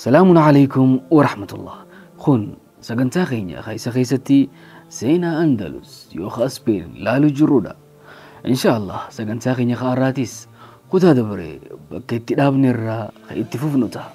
Salaamun alaykum wa rahmatullah. Kun sagantaa keenya keessa keessatti seenaa Andalus yookaan Speen laaluu jirrudha. Inshaallah sagantaa keenya har'aatis kutaa dabaree bakka itti dhaabne irraa kan itti fufnu ta'a.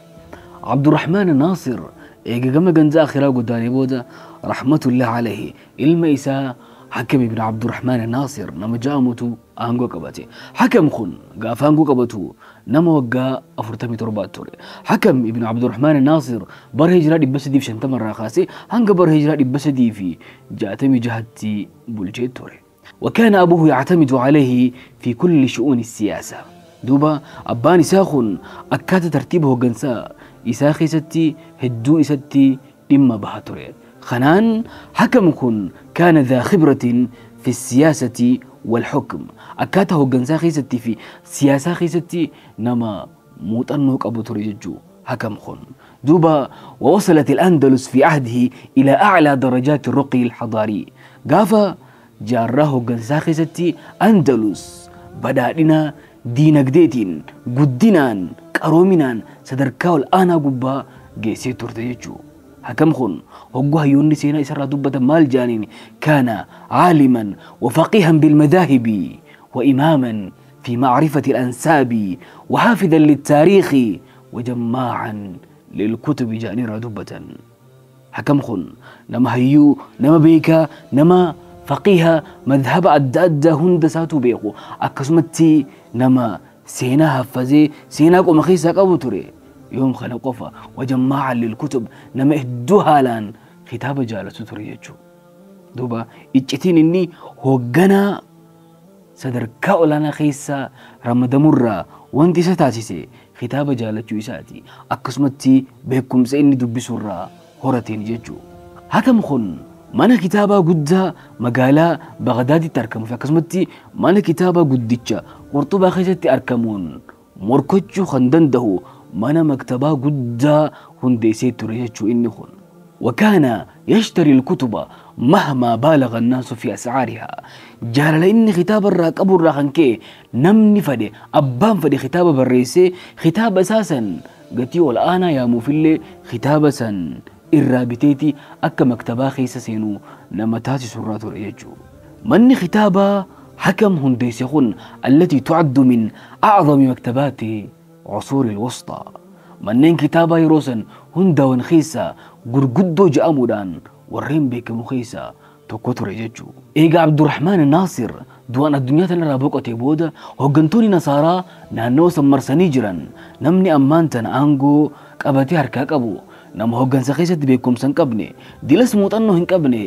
Abdurrahmaan Naasir eega gama ganza akhiraa godaanee booda rahmatullah alayhi ilma isaa Hakam ibn Abdurrahmaan Naasir nama ja'amutu aangoo qabate. Hakam kun gaafa aangoo qabatu nama waggaa 47 ture. Hakam ibn Abdurrahmaan Naasir bara hijiraa 350 irraa kaasee hanga bara hijiraa 366tti bulchee ture. وكان أبوه يعتمد عليه في كل شؤون السياسة. دوبا أبان إساخون أكاد ترتيبه جنسا إساخي ستي هدو إستي إما بهاتوري. خنان حكم كن كان ذا خبرة في السياسة والحكم. أكاته جنسا خيستي في سياسة خيستي نما موت أنوك أبو تريجو حكم خن. دوبا ووصلت الأندلس في عهده إلى أعلى درجات الرقي الحضاري. قافا جاره جنسا خيستي أندلس بدأنا دينك قدنان قرومنان سدركاو الآن قبا جيسي ترتيجو. حكم خن هقوها يوني سينا إسرى دبة مال جانين كان عالما وفقيها بالمذاهب وإماما في معرفة الأنساب وحافظا للتاريخ وجماعا للكتب جانيرا دبة. حكم خن نما هيو نما بيكا نما فقيها مذهب أدى هندساتو بيقو أكسمتي نما سينا هفزي سينا قوم خيسا قبو تري يوم خلقفا وجماعا للكتب نما إدوها لان خطاب جالسو تريجو. دوبا إجتين إني هوغنا صدركاو لنا خيسا رمضمرة وانتي ستاسيسي خطاب جالسو إساتي أكسمتي بيكم سيني دبسورا هورتين جيجو. حكم خن mana kitaabaa guddaa magaalaa Bagdaaditti argamu fi akkasumatti mana kitaabaa guddicha Qurxubaa keessatti argamuun morkochuu kan danda'u mana maktabaa guddaa hundeessee ture jechuu inni kun. وكان يشتري الكتب مهما بالغ الناس في أسعارها. جال إني خطاب الراكب الراخنكي نمني فدي أبان فدي خطاب بالرئيسي خطاب أساسا قتيو الآن يا مفلي خطاب سن الرابطيتي أكا مكتبا خيسا سينو نمتاتي سرات رأيجو. من خطابة حكم هنديسيخون التي تعد من أعظم مكتبات عصور الوسطى. منين كتابة يروسن هندا ونخيسا قرقدو جأمودان والرين بيك مخيسا توكوتو رأيجو. إيقا عبد الرحمن الناصر دوان الدنيا تنرى تيبودا هوغنتوني نصارى نانو سمرساني جران نمني أمانتن أنغو قبتي هركاك أبو nama hoggansa keessatti beekumsa hin qabne dilas muuxannoo hin qabne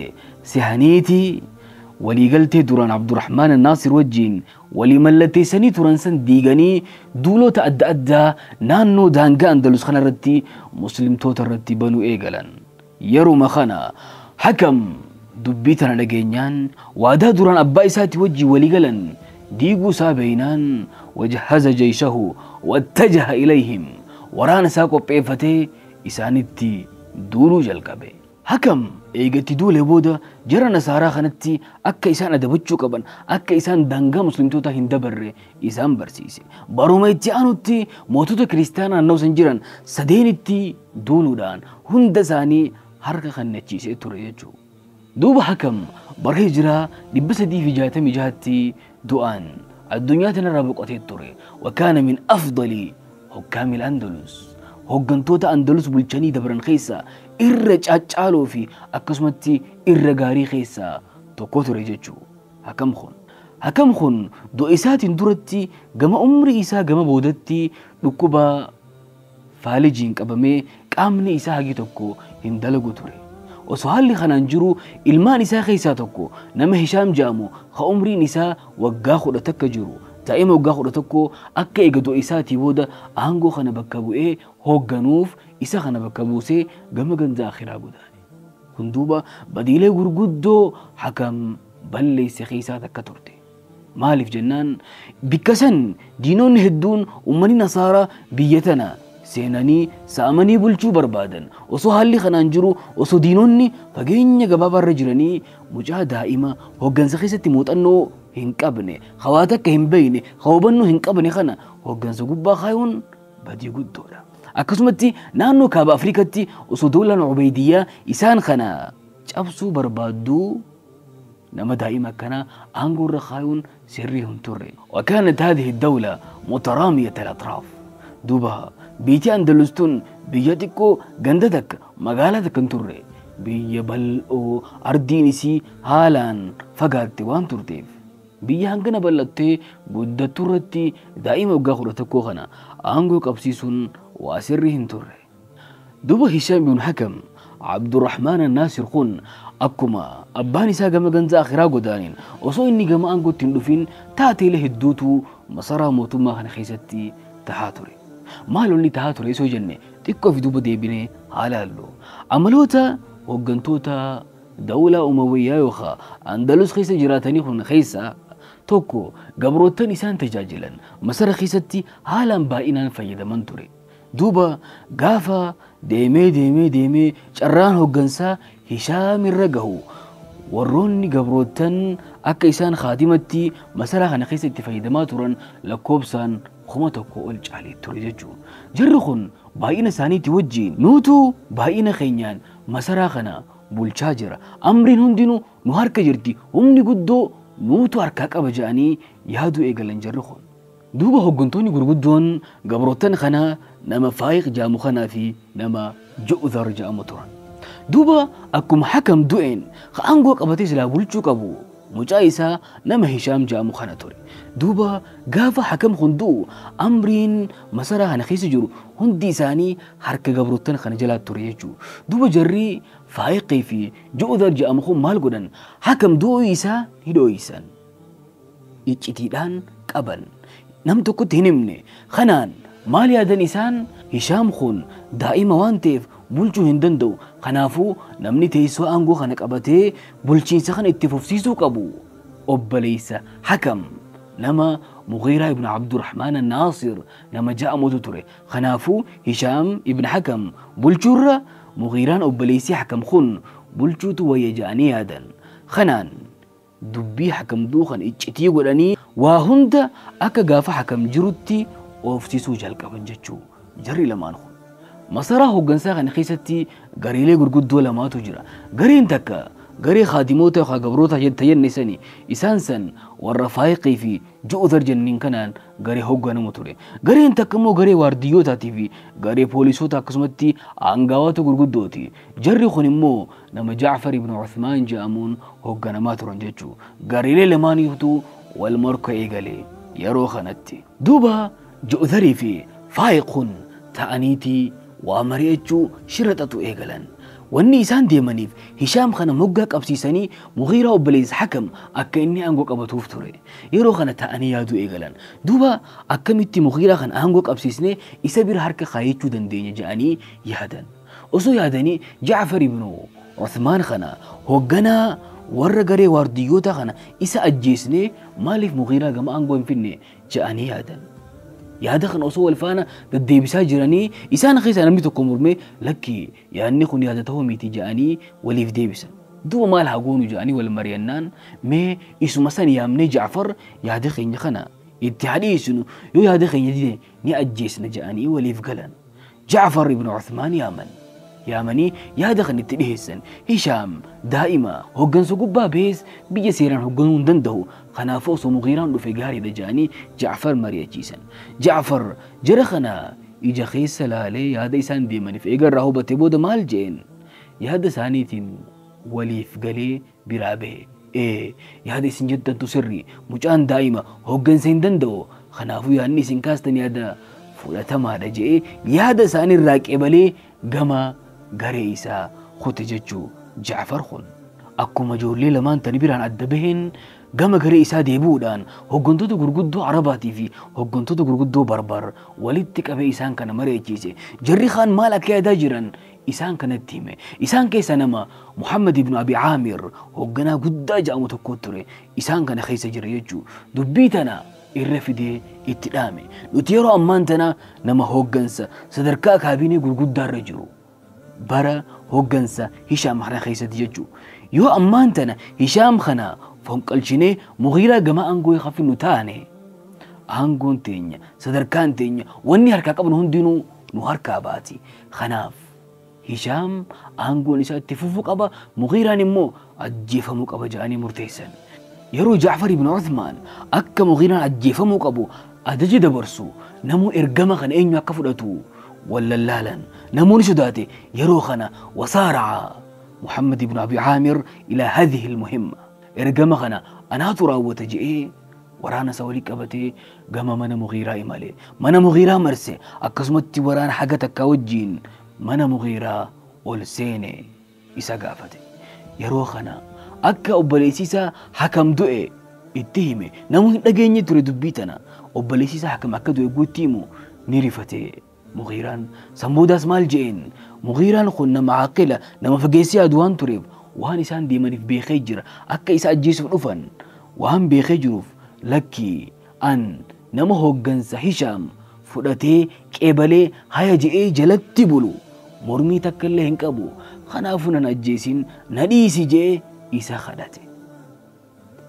sihaniiti waliigaltee duraan Abdurrahmaan Naasir wajjiin walii mallatteessanii turan san diiganii duulota adda addaa naannoo daangaa Andalus kana irratti muslimtoota irratti banuu eegalan. Yeruma kana Hakam dubbii tana dhageenyaan waadaa duraan abbaa isaati wajjii walii galan diiguu isaa beeynaan wajahaza jeyshahu wattajaha ilayhim waraana isaa qopheeffatee isaanitti duuluu jalqabe. Hakam eegatti duulee booda jara nasaaraa kanatti akka isaan adabachuu qaban akka isaan daangaa muslimtoota hin dabarre isaan barsiise. Baruma itti aanutti mootota kiristaanaa naannoo san jiran sadeenitti duuluudhaan hunda isaanii harka kennachiisee ture jechuudha. Duuba Hakam bara hijiraa 366tti du'aan addunyaa tanarraa boqotee ture. وكان من أفضل حكام الأندلس. Hoggantoota Andalus bulchanii dabran keessa irra caccaaloo fi akkasumatti irra gaarii keessa tokko ture jechuu. Hakam kun du'a isaatiin duratti gama umrii isaa gama boodatti dhukkuba faalijiin qabamee qaamni isaa hagi tokko hin dalagu ture. Osoo haalli kanaan jiru ilmaan isaa keessaa tokko nama Hishaam jedhamu ka umriin isaa waggaa 11 jiru daa'ima waggaa 11 akka eega du'a isaatii booda aangoo kana bakka bu'ee hoogganuuf isa kana bakka buusee gama ganza akhiraa godaane. Kun duuba badiilee gurguddoo Hakam balleesse keessaa takka turte. Maaliif jennaan bikka san diinonni hedduun uummanni nasaaraa biyya tana seenanii saamanii bulchuu barbaadan. Osoo haalli kanaan jiru osoo diinonni fageenya gabaabaarra jiranii mucaa daa'ima hooggansa keessatti muuxannoo hin qabne hawaata akka hin beekne hubannoo hin qabne kana hooggansa gubbaa kaayuun badii guddoodha. Akkasumatti naannoo kaaba Afrikatti osoo dawlaan Ubeydiyyaa isaan kana cabsuu barbaadduu nama daa'ima akkanaa aangoo irra kaayuun sirrii hin turre. وكانت هذه الدولة مترامية الأطراف. دوبا بيتي أندلس tun biyya xiqqoo ganda takka magaalaa takka hin turre. Biyya bal'oo ardiin isii haalaan fagaatte waan turteef biyya hangana bal'attee guddattu irratti daa'ima waggaa 11 kana aangoo qabsiisuun waa sirrii hin turre. Duuba Hishaam ibn Hakam Abdurrahmaan Naasir kun akkuma abbaan isaa gama ganza akhiraa godaaniin osoo inni gama aangootti hin dhufin taateelee hedduutu masaraa mootummaa kana keessatti tahaa ture. Maal inni tahaa ture osoo jenne xiqqoo fi duuba deebinee haa laallu. Amaloota hooggantoota dawlaa Umawiyyaa yookaan Andalus keessa jiraatanii kun keessa tokko gabroottan isaan tajaajilan masara keessatti haalaan baay'inaan fayyadaman ture. Duuba gaafa deemee deemee deemee carraan hooggansaa Hishaam irra gahu warroonni gabroottan akka isaan khaatimatti masaraa kana keessa itti fayyadamaa turan lakkoobsaan 1000 ol caalee ture jechuudha. Jarri kun baay'ina isaaniitti wajjin nuutu baay'ina keenyaan masaraa kana bulchaa jira. Amriin hundinuu nu harka jirti. Humni guddoo nuutu harkaa qaba jedhanii yaaduu eegalan jarri kun. Duuba hooggantoonni gurguddoon gabroottan kana nama Faayiq jedhamu kanaa fi nama Ju'dhar jedhamu turan. Duuba akkuma Hakam du'een aangoo qabatee silaa bulchuu qabu mucaa isaa nama Hishaam jedhamu kana ture. Duuba gaafa Hakam kun du'u amriin masaraa kana keessa jiru hundi isaanii harka gabroottan kana jalaa ture jechuudha. Duuba jarri Faayiqii fi Ju'dhar jedhamu kun maal godhan? Hakam du'uu isaa ni dhoo'isan. Iccitiidhaan qaban. Nam tokkotti hin himne. Kanaan maal yaadan isaan? Hishaam kun daa'ima waan ta'eef bulchuu hin danda'u. Kanaafuu namni teessoo aangoo kana qabatee bulchiinsa kana itti fufsiisuu qabu obboleessa Hakam nama Mughiiraa ibn Abdurrahmaan Naasir nama ja'amutu ture. Kanaafuu Hishaam ibn Hakam bulchuurra Mughiiraan obboleessi Hakam kun bulchuutu wayya ja'anii yaadan. Kanaan dubbii Hakam duukan iccitii godhanii waa hunda akka gaafa Hakam jirutti oofsisuu jalqaban jechuu jarri lamaan kun. Masaraa hooggansaa kana keessatti gareelee gurguddoo lamaatu jira. Gareen takka garee khaadimoota yookaan gabroota jenne sani isaan san warra Faayiqii fi Ju'dhar jenniin kanaan garee hoogganamu ture. Gareen takka immoo garee waardiyootaatii fi garee poolisoota akkasumatti aangawoota gurguddooti. Jarri kun immoo nama Jaafar ibn Uthmaan jedhamuun hoogganamaa turan jechuu. Gareelee lamaaniitu wal morka eegale yeroo kanatti. Duuba Ju'dharii fi Faayiq kun ta'aniitii waa mari'achuu shiraxatu eegalan. Wanni isaan deemaniif Hishaam kana moggaa qabsiisanii Mughiiraa obboleessa Hakam akka inni aangoo qabatuuf ture. Yeroo kana ta'anii yaaduu eegalan. Duuba akkamitti Mughiiraa kana aangoo qabsiisnee isa bira harka kaayachuu dandeenya jedhanii yaadan. Osoo yaadanii Jaafar ibn Uthmaan kana hoogganaa warra garee waardiyyoota kana isa ajjeesnee maaliif Mughiiraa gama aangoo hin finne jedhanii yaadan. Yaada kana osoo wal faana deddeebisaa jiranii isaan keessaa namni tokko mormee lakki yaadni kun yaada ta'uu miti jedhanii waliif deebisan. Duuba maal haa goonu jedhanii wal mari'annaan mee isuma san yaamnee Jaafar yaada keenya kana itti haa dhiyeessinu yoo yaada keenya dide ni ajjeesna jedhanii waliif galan. Jaafar ibn Uthmaan yaaman. Yaamanii yaada kan itti dhiyeessan. Hishaam daa'ima hooggansa gubbaa bahees biyya seeraan hoogganuu hin danda'u. Kanaafuu osoo Mughiiraan dhufe gaariidha jedhanii Jaafar mari'achiisan. Jaafar jara kana ija keessa laalee yaada isaan deemaniif eega irraa hubatee booda maal jeen? Yaada isaaniitiin waliif galee biraa bahe. Yaada isin jettantu sirri mucaan daa'ima hooggansa hin danda'u. Kanaafuu yaadni isin kaastan yaada fudhatamaadha jedhee yaada isaanii irraa qeebalee gama garee isaa kute jechuu Jaafar kun. Akkuma ijoollee lamaan tani biraan adda baheen gama garee isaa deebi'uudhaan hooggantoota gurguddoo Arabaatii fi hooggantoota gurguddoo Barbar walitti qabee isaan kana mari'achiise. Jarri kaan maal akka yaadaa jiran isaan kanatti hime. Isaan keessa nama Muhammad ibn Abi Aamir hoogganaa guddaa jedhamu tokko ture. Isaan kana keessa jira jechuu. Dubbii tana irra fidee itti dhaame. Nuti yeroo ammaan tana nama hooggansa sadarkaa kaabinee gurguddaa irra jiru. Bara hooggansa Hishaam kana keessatti jechuu. Yoo ammaan tana Hishaam kana fonqolchinee Mughiiraa gama aangoo hafinnu taane aangoon teenya sadarkaan teenya wanni harkaa qabnu hundinuu nu harkaa baati. Kanaaf Hishaam aangoon isaa itti fufuu qaba, Mughiiraan immoo ajjeefamuu qaba jedhanii murteessan. Yeroo Jaafar ibn Uthmaan akka Mughiiraan ajjeefamuu qabu ajaja dabarsu, namoon ergama kana eenyu akka fudhatu wallallaalan. Namoonni sodaate. Yeroo kana wasaara'a Muhammad ibn Abi Aamir ilaa hadhihi almuhimma, ergama kana anaatu raawwata je'ee waraana isaa walii qabatee gama mana Mughiiraa imale. Mana Mughiiraa marse. Akkasumatti waraana haga takkaa wajjiin mana Mughiiraa ol seene, isa gaafate. Yeroo kana akka obboleessi isaa Hakam du'e itti hime. Namni hin dhageenye ture dubbii tana. Obboleessi isaa Hakam akka du'e guutti himu ni rifate Mughiiraan. San boodaas maal je'een? Mughiiraan kun nama aqila, nama fageessee yaadu waan tureef, waan isaan deemaniif beekee jira. Akka isa ajjeesuuf dhufan waan beekee jiruuf, lakki, an nama hooggansa Hishaam fudhatee qeebalee haya je'ee jalatti bulu mormii takka illee hin qabu, kanaafuu nan ajjeesin, na dhiisi je'ee isa kadhate.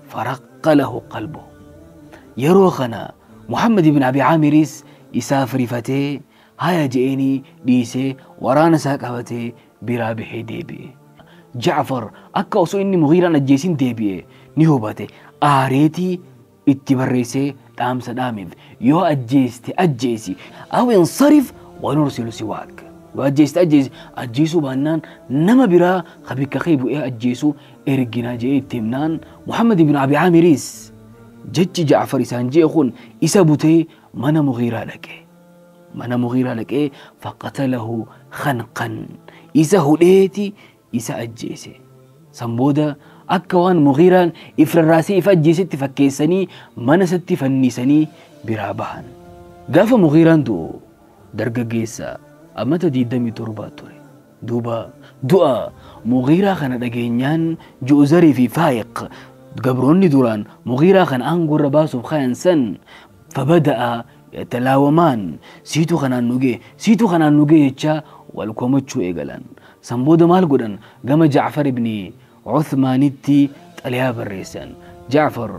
Faraqqa lahu qalbuhu. Yeroo kana Muhammad ibn Abi Aamiris isaaf rifatee haya je'eenii dhiisee waraana isaa qabatee biraa bahee deebi'e. Ja'far akka osoo inni Mughiiraan ajjeesin deebi'e ni hubate. Aareetii itti barreessee dhaamsa dhaameef: yoo ajjeeste ajjeesi, aw insarif wa nursilu siwaak, yoo ajjeeste ajjeesi, ajjeesuu baannaan nama biraa ka bikka kee bu'ee ajjeesu ergina je'ee itti himnaan, Muhammad ibn Abi Aamiris jechi Ja'far isaan je'e kun isa butee mana Mughiiraa dhaqe. Mana Mughiiraa dhaqee faqatalahu khanqan, isa hudheeti isa ajjeese. San booda akka waan Mughiiraan if rarraasee if ajjeesetti fakkeessanii mana isatti fannisanii biraa bahan. Gaafa Mughiiraan du'u dargaggeessa amata 27 ture. Duuba du'a Mughiiraa kana dhageenyaan Ju'zarii fi Faayiq, gabroonni duraan Mughiiraa kana aangoo irra baasuuf kayan san, fabada'a yatalaawamaan, siitu kanaan nugee, siitu kanaan nugee jechaa wal komachuu eegalan. San booda maal godhan? Gama Ja'far ibni Uthmaanitti xalayaa barreessan. Ja'far,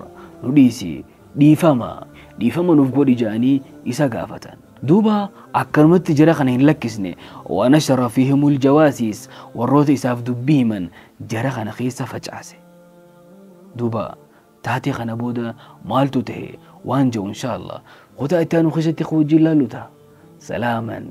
nu dhiisi, dhiifama, dhiifama nuuf godhi jedhanii isa gaafatan. Duuba akkanumatti jara kana hin lakkisne. Wanashara fihimul jawaasiis, warroota isaaf dubbii himan jara kana keessa facaase. Duuba taatee kana booda maaltu ta'e waan jedhu insha Allah kutaa itti aanu keessatti wajjin laallu ta'a. Salaaman.